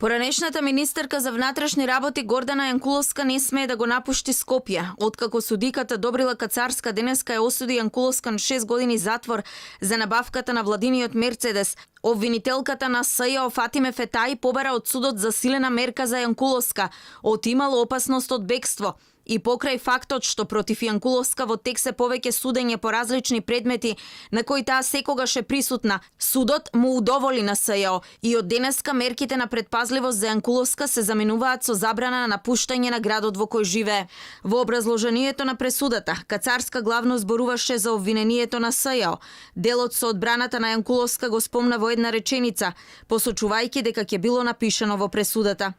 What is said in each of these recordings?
Поранешната министерка за внатрешни работи Гордана Јанкуловска не смее да го напушти Скопје. Откако судиката Добрила Кацарска денеска ја осуди Јанкуловска на 6 години затвор за набавката на владиниот Мерцедес, обвинителката на СЈО Фатиме Фетаи побара од судот засилена мерка за Јанкуловска, отимала опасност од бегство. И покрај фактот што против Јанкуловска во тек се повеќе судење по различни предмети на кои таа секогаш е присутна, судот му удоволи на СЈО и од денеска мерките на предпазливост за Јанкуловска се заменуваат со забрана на напуштање на градот во кој живее. Во образложението на пресудата, Кацарска главно зборуваше за обвинението на СЈО. Делот со одбраната на Јанкуловска го спомна во една реченица, посочувајќи дека ќе било напишано во пресудата.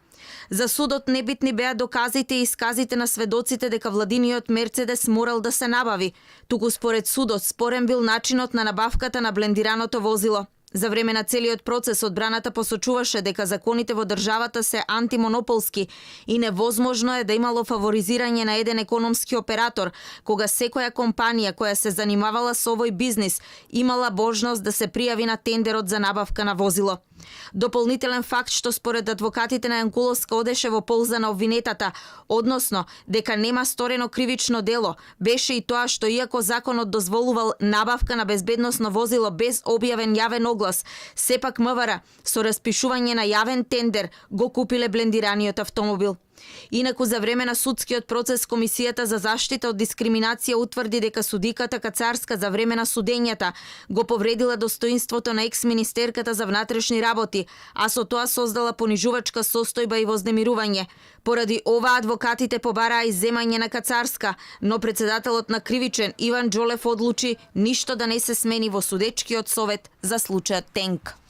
За судот небитни беа доказите и исказите на сведоците дека владиниот Мерцедес морал да се набави. Туку според судот спорен бил начинот на набавката на блендираното возило. За време на целиот процес одбраната посочуваше дека законите во државата се антимонополски и невозможно е да имало фаворизирање на еден економски оператор, кога секоја компанија која се занимавала со овој бизнис имала можност да се пријави на тендерот за набавка на возило. Дополнителен факт што според адвокатите на Јанкуловска одеше во полза на обвинетата, односно дека нема сторено кривично дело, беше и тоа што иако законот дозволувал набавка на безбедносно возило без објавен јавен оглас, сепак МВР со распишување на јавен тендер го купиле блендираниот автомобил. Инаку за време на судскиот процес Комисијата за заштита од дискриминација утврди дека судиката Кацарска за време на судењата го повредила достоинството на екс-министерката за внатрешни работи, а со тоа создала понижувачка состојба и вознемирување. Поради ова адвокатите побараа изземање на Кацарска, но председателот на Кривичен Иван Џолев одлучи ништо да не се смени во судечкиот совет за случајот Тенк.